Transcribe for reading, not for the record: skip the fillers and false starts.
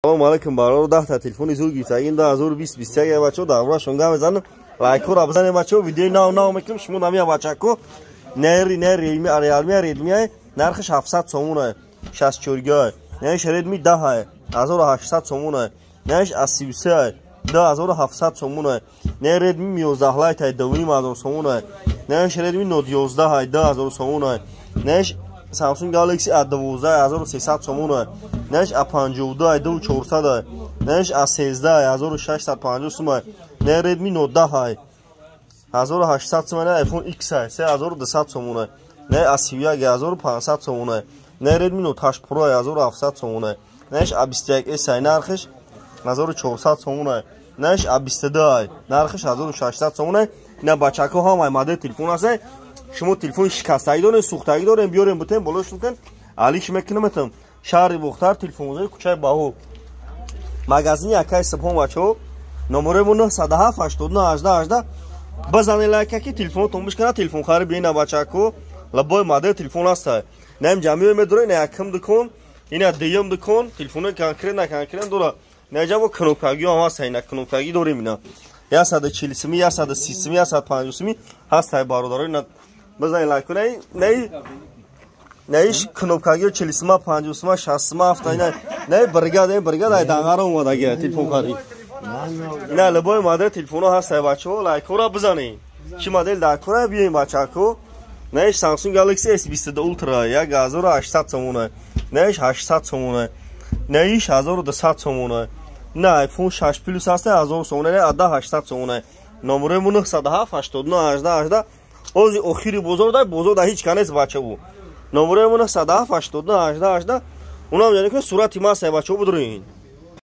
Салом алейкум, бародар, 10 та телефони зур гирифтагим 2020 21, бачаҳо, дар бораашон гап мезанам. Лайкҳоро бизанем, бачаҳо, видеои нав нав мекунем. Шумо намия, бачако, нери нери Realme, Redmi, нархиш 700 сомона, 64 га. Неш Redmi 10, 1800 сомона. Неш A33, 2700 сомона. Не Redmi 11 Lite, 2500 сомона. Неш Redmi Note 11, 2000 сомона. Неш Samsung Galaxy A12, 1300 сомона. Неш A52, 2400. Неш A13, 1650 сомона. Не Redmi Note 10, 1800 сомона. iPhone X, 3200 сомона. Не A31, 1500 сомона. Не Redmi Note 8 Pro, 1700 сомона. Неш A21s, нархиш 1400 сомона. Неш A22, нархиш 1600 сомона. Ина, бачако, ҳамаи модел телефон аст. Шумо телефони шикастагӣ дорем, сӯхтагӣ дорем, биёрем, бутем, болош бутем, алиш мекунам. Шаҳри Бохтар, телефонбозори кӯчаи Баҳо, магазини акаи Субҳон. Бачаҳо, номерои мо 907 89 18 18. Бизане лайка, ки телефонотон бишкана, телефонхари биена. Бачако, любой модел телефон аста. Наим ҷамъиё медорем, ина якум дукон, ина дуюм дукон, телефонои конкретно конкретно дора. Наҷа бо кнопкагиҳо ҳам ҳаста, ина кнопкагӣ дорем, ина 140 суми, 130 суми, 150 суми ҳастай. Бародаро, ина бизани лайк. Наи наиш кнопкагиё 40 сума, 50 сума, 60 сума, ҳафта. Ина наи бригада, бригада ай Данғара омадаги телефонхарӣ. Ина любой модел телефонҳо ҳастай. Бачаҳо, лайкҳоро бизанед, чӣ модел дар кора, биёем, бачако. Наиш Samsung Galaxy S22 Ultra, 1800 сомона. Наиш 800 сомона. Наиш 1200 сомона. На iPhone 6 Plus ҳаста, 1000 сомона, на ада 800 сомона. Номерои мо 907 89 18 18. Ози охири бозор дай, бозор да ҳеҷ канест, бачаву. Номерои мо 907 89 18 18. Унам яъне ки сурати ма сай, бачаҳо, бидурин.